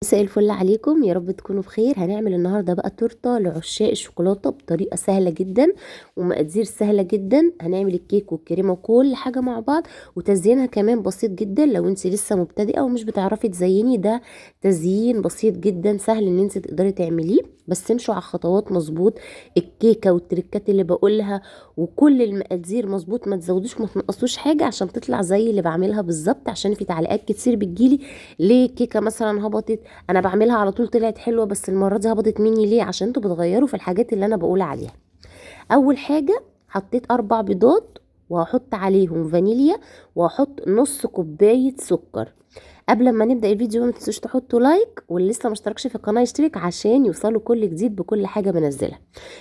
مساء الفل عليكم، يا رب تكونوا بخير. هنعمل النهارده بقى تورته لعشاق الشوكولاتة بطريقة سهلة جدا ومقادير سهلة جدا. هنعمل الكيك والكريمه وكل حاجة مع بعض، وتزيينها كمان بسيط جدا. لو انت لسه مبتدئة ومش بتعرفي تزيني، ده تزيين بسيط جدا سهل ان انت تقدري تعمليه، بس امشوا على الخطوات مظبوط. الكيكه والتريكات اللي بقولها وكل المقادير مظبوط، ما تزودوش ما تنقصوش حاجة عشان تطلع زي اللي بعملها بالظبط. عشان في تعليقات كتير بتجيلي ليه الكيكه مثلا هبطت، انا بعملها على طول طلعت حلوة بس المرة دي هبطت مني ليه؟ عشان انتوا بتغيروا في الحاجات اللي انا بقول عليها. اول حاجة حطيت 4 بيضات، وهحط عليهم فانيليا، وهحط نص كوباية سكر. قبل ما نبدا الفيديو ما تنسوش تحطوا like، واللي لسه ما اشتركش في القناة يشترك عشان يوصلوا كل جديد بكل حاجة بنزلها.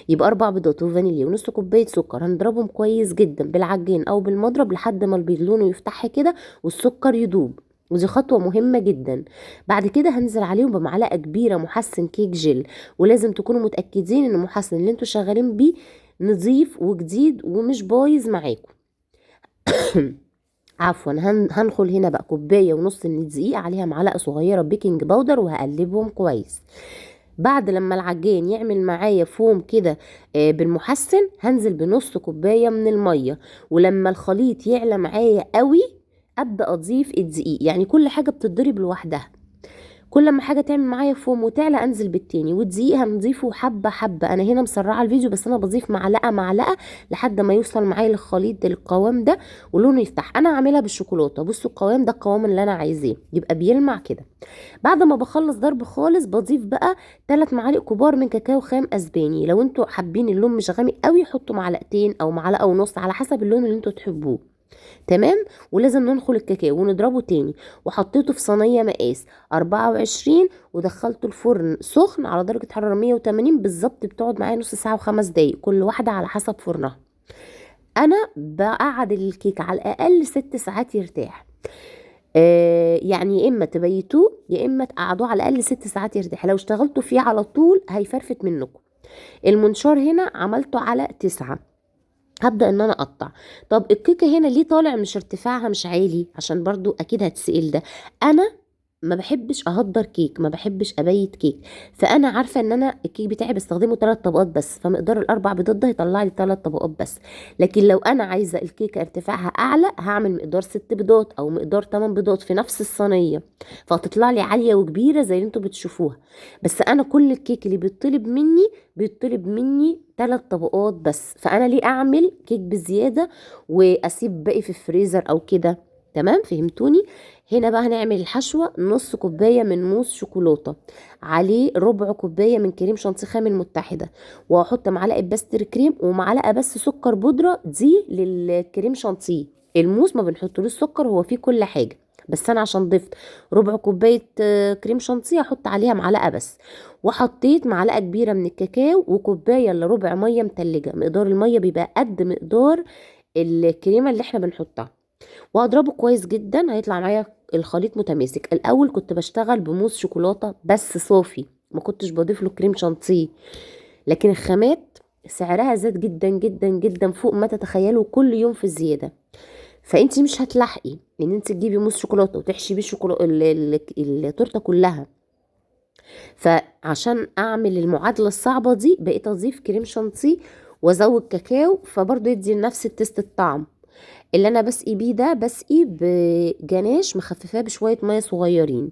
يبقى 4 بيضات وفانيليا ونص كوباية سكر، هنضربهم كويس جدا بالعجين او بالمضرب لحد ما البيض لونه يفتح كده والسكر يدوب، ودي خطوة مهمة جدا. بعد كده هنزل عليهم بمعلقة كبيرة محسن كيك جل، ولازم تكونوا متأكدين ان المحسن اللي انتوا شغالين بيه نظيف وجديد ومش بايظ معاكم. عفوا، هنخل هنا بقى كوباية ونص من الدقيق، عليها معلقة صغيرة baking powder، وهقلبهم كويس. بعد لما العجين يعمل معايا فوم كده، بالمحسن، هنزل بنص كوباية من المية، ولما الخليط يعلى معايا قوي ابدا اضيف الدقيق. يعني كل حاجة بتتضرب لوحدها، كل ما حاجة تعمل معايا فوم وتعلى انزل بالتاني. والدقيق هنضيفه حبه حبه، انا هنا مسرعة الفيديو بس انا بضيف معلقه معلقه لحد ما يوصل معايا للخليط القوام ده ولونه يفتح. انا عاملها بالشوكولاته، بصوا القوام ده القوام اللي انا عايزاه، يبقى بيلمع كده. بعد ما بخلص ضرب خالص بضيف بقى 3 معالق كبار من كاكاو خام اسباني. لو انتوا حابين اللون مش غامق قوي حطوا معلقتين او معلقه ونص على حسب اللون اللي انتوا تحبوه، تمام. ولازم ننخل الكاكاو ونضربه تاني. وحطيته في صينية مقاس 24 ودخلته الفرن سخن على درجه حرارة 180 بالظبط. بتقعد معايا نص ساعة وخمس دقايق كل واحدة على حسب فرنها. انا بقعد الكيك على الاقل 6 ساعات يرتاح، يعني يا اما تبيتوه يا اما تقعدوه على الاقل 6 ساعات يرتاح. لو اشتغلتوا فيه على طول هيفرفت منكم. المنشار هنا عملته على 9. هبدأ ان انا اقطع. طب الكيكة هنا ليه طالع مش ارتفاعها مش عالي؟ عشان برضو اكيد هتسأل ده. انا ما بحبش اهدر كيك، ما بحبش ابيت كيك، فانا عارفه ان انا الكيك بتاعي بستخدمه 3 طبقات بس، فمقدار ال4 بيضات ده هيطلع لي 3 طبقات بس. لكن لو انا عايزه الكيكه ارتفاعها اعلى هعمل مقدار 6 بيضات او مقدار 8 بيضات في نفس الصينية، فهتطلع لي عالية وكبيره زي اللي انتوا بتشوفوها. بس انا كل الكيك اللي بيطلب مني 3 طبقات بس، فانا ليه اعمل كيك بزيادة واسيب باقي في الفريزر او كده؟ تمام، فهمتوني؟ هنا بقى هنعمل الحشوة. نص كوباية من موس شوكولاتة، عليه ربع كوباية من كريم شانتيه خام المتحدة، وهحط معلقة pastry cream ومعلقة بس سكر بودرة، دي للكريم شانتيه. الموس ما بنحطلوش سكر، هو فيه كل حاجة، بس انا عشان ضفت ربع كوباية، كريم شانتيه هحط عليها معلقة بس. وحطيت معلقة كبيرة من الكاكاو وكوباية الا ربع مية متلجة. مقدار المية بيبقى قد مقدار الكريمة اللي احنا بنحطها، وهضربه كويس جدا. هيطلع معايا الخليط متماسك. الاول كنت بشتغل بموس شوكولاتة بس صافي، ما كنتش بضيف له كريم شانتيه، لكن الخامات سعرها زاد جدا جدا جدا فوق ما تتخيلوا، كل يوم في زيادة. فانت مش هتلاحقي ان انت تجيبي موس شوكولاتة وتحشي بيه التورتة كلها. فعشان اعمل المعادلة الصعبة دي بقيت اضيف كريم شانتيه وازود كاكاو، فبرضه يدي نفس التست الطعم. اللي انا بسقي بيه ده بسقي بجناش مخففاه بشوية مية صغيرين.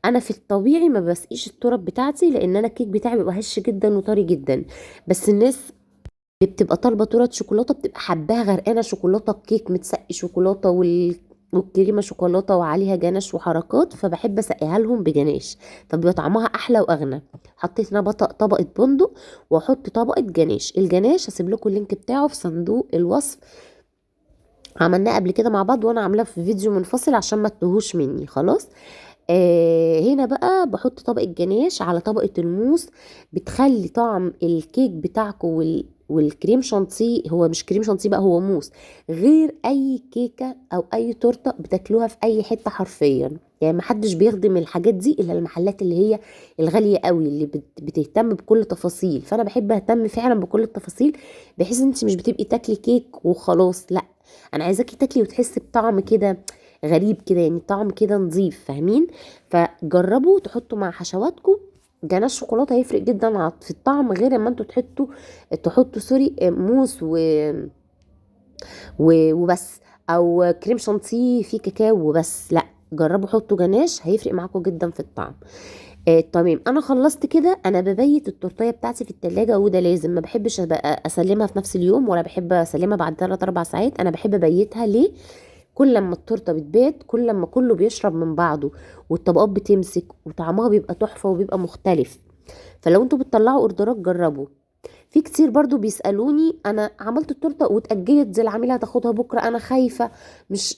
انا في الطبيعي ما بسقيش التراب بتاعتي لان انا الكيك بتاعي بيبقى هش جدا وطري جدا، بس الناس اللي بتبقى طالبه تورت شوكولاتة بتبقى حباها غرقانة شوكولاتة، الكيك متسقي شوكولاتة والكريمه شوكولاتة وعليها جناش وحركات، فبحب اسقيها لهم بجناش فبيبقى طعمها احلى واغنى. حطيت هنا طبقه بندق واحط طبقه جناش. الجناش هسيب لكم ال link بتاعه في صندوق الوصف، عملناه قبل كده مع بعض وانا عاملاه في فيديو منفصل عشان ما تتوهوش مني. خلاص، هنا بقى بحط طبقه جناش على طبقه الموس، بتخلي طعم الكيك بتاعكم والكريم شانتيه، هو مش كريم شانتيه بقى هو موس، غير اي كيكة او اي تورته بتاكلوها في اي حتة حرفيا. ما حدش بيخدم الحاجات دي الا المحلات اللي هي الغالية قوي اللي بتهتم بكل تفاصيل. فانا بحب اهتم فعلا بكل التفاصيل، بحيث انت مش بتبقي تاكلي كيك وخلاص، لا انا عايزاكي تاكلي وتحسي بطعم كده غريب كده، يعني طعم كده نظيف، فاهمين؟ فجربوا تحطوا مع حشواتكم جناش شوكولاتة، هيفرق جدا في الطعم، غير اما انتوا تحطوا sorry موس وبس، او كريم شانتيه فيه كاكاو وبس. لا، جربوا حطوا جناش، هيفرق معاكم جدا في الطعم. تمام، انا خلصت كده. انا ببيت التورتيه بتاعتي في التلاجة، وده لازم، ما بحبش ابقى اسلمها في نفس اليوم، ولا بحب اسلمها بعد 3-4 ساعات، انا بحب ابيتها. ليه؟ كل لما التورتة بتبات كل لما كله بيشرب من بعضه، والطبقات بتمسك، وطعمها بيبقى تحفة وبيبقى مختلف. فلو انتوا بتطلعوا اوردرات جربوا. في كتير برضو بيسالوني انا عملت التورتة واتاجلت زي العميله هتاخدها بكره، انا خايفة مش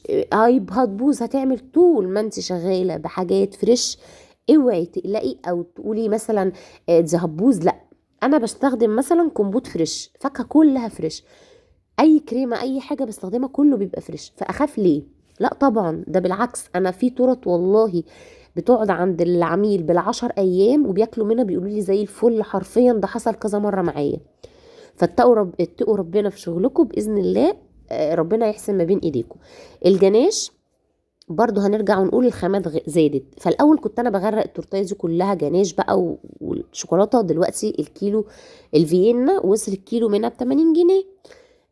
هتبوظ. هتعمل طول ما انت شغالة بحاجات fresh، اوعي تقلقي او تقولي مثلا دي هتبوظ. لا، انا بستخدم مثلا كومبوت fresh، فاكهة كلها fresh، اي كريمة اي حاجة بستخدمها كله بيبقى fresh، فاخاف ليه؟ لا طبعا، ده بالعكس. انا في تورت والله بتقعد عند العميل بال10 ايام وبياكلوا منها بيقولوا لي زي الفل، حرفيا ده حصل كذا مرة معايا. فاتقوا اتقوا ربنا في شغلكم باذن الله، ربنا يحسن ما بين ايديكم. الجناش برضو هنرجع ونقول الخامات زادت. فالاول كنت انا بغرق التورتيه دي كلها جناش بقى والشوكولاته، دلوقتي الكيلو الفيينا وصل الكيلو منها ب 80 جنيه،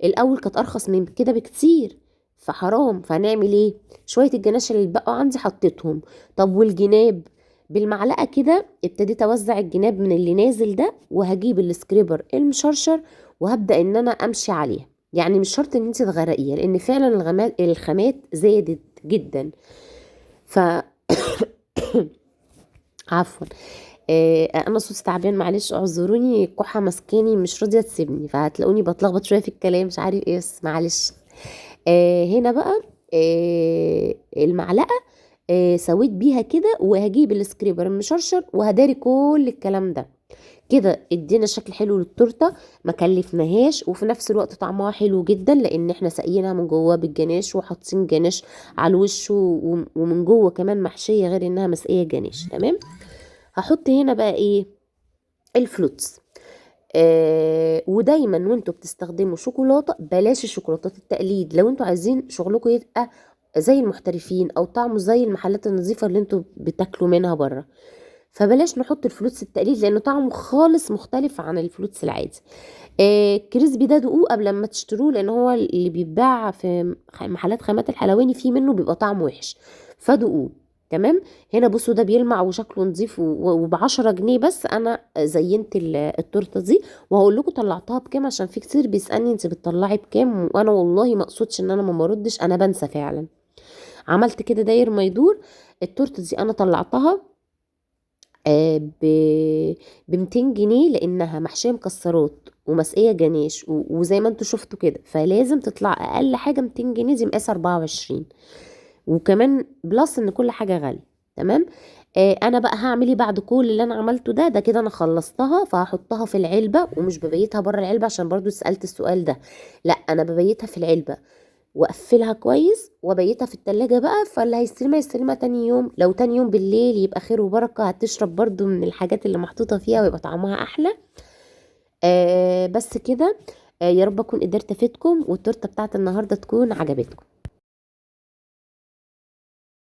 الاول كانت ارخص من كده بكتير، فحرام. فهنعمل ايه؟ شوية الجناش اللي اتبقوا عندي حطيتهم. طب والجناب بالمعلقه كده ابتديت اوزع الجناب من اللي نازل ده، وهجيب ال scraper المشرشر وهبدا ان انا امشي عليها. يعني مش شرط ان انت تغرقيها، لان فعلا الخامات زادت جدا. ف عفوا، انا صوتي تعبان معلش اعذروني، كحه مسكاني مش راضية تسيبني، فهتلاقوني بتلخبط شوية في الكلام مش عارف ايه، بس معلش. هنا بقى المعلقة سويت بيها كده، وهجيب ال scraper المشرشر وهداري كل الكلام ده كده. ادينا شكل حلو للتورته، ما كلفناهاش، وفي نفس الوقت طعمها حلو جدا، لان احنا ساقيينها من جوه بالجناش وحاطين جناش على الوش، ومن جوه كمان محشيه، غير انها مسقيه جناش. تمام. هحط هنا بقى ايه؟ ال flutes. ودايما وانتوا بتستخدموا شوكولاتة بلاش الشوكولاتات التقليد، لو انتوا عايزين شغلكم يبقى زي المحترفين او طعمه زي المحلات النظيفة اللي انتوا بتاكلوا منها بره، فبلاش نحط ال flutes التقليد لانه طعمه خالص مختلف عن ال flutes العادي. Crispy ده دوقوه قبل ما تشتروه، لان هو اللي بيتباع في محلات خامات الحلواني فيه منه بيبقى طعمه وحش، فدوقوه. تمام. هنا بصوا ده بيلمع وشكله نظيف، وب10 جنيه بس انا زينت التورتة دي، وهقول لكم طلعتها بكام عشان في كتير بيسالني انت بتطلعي بكام، وانا والله ما اقصدش ان انا ما بردش، انا بنسى فعلا. عملت كده داير ما يدور. التورتة دي انا طلعتها ب 200 جنيه، لانها محشيه مكسرات ومسقيه جناش وزي ما انتوا شفتوا كده، فلازم تطلع اقل حاجة 200 جنيه، دي مقاس 24، وكمان plus ان كل حاجة غالية. تمام. انا بقى هعمل ايه بعد كل اللي انا عملته ده؟ ده كده انا خلصتها، فهحطها في العلبة، ومش ببيتها بره العلبة عشان برضو سالت السؤال ده، لا انا ببيتها في العلبة واقفلها كويس وابيتها في التلاجة بقى، فاللي هيستلمها يستلمها تاني يوم، لو تاني يوم بالليل يبقى خير وبركة، هتشرب برضو من الحاجات اللي محطوطة فيها ويبقى طعمها احلى. بس كده. يا رب اكون قدرت افيدكم، والتورته بتاعت النهارده تكون عجبتكم.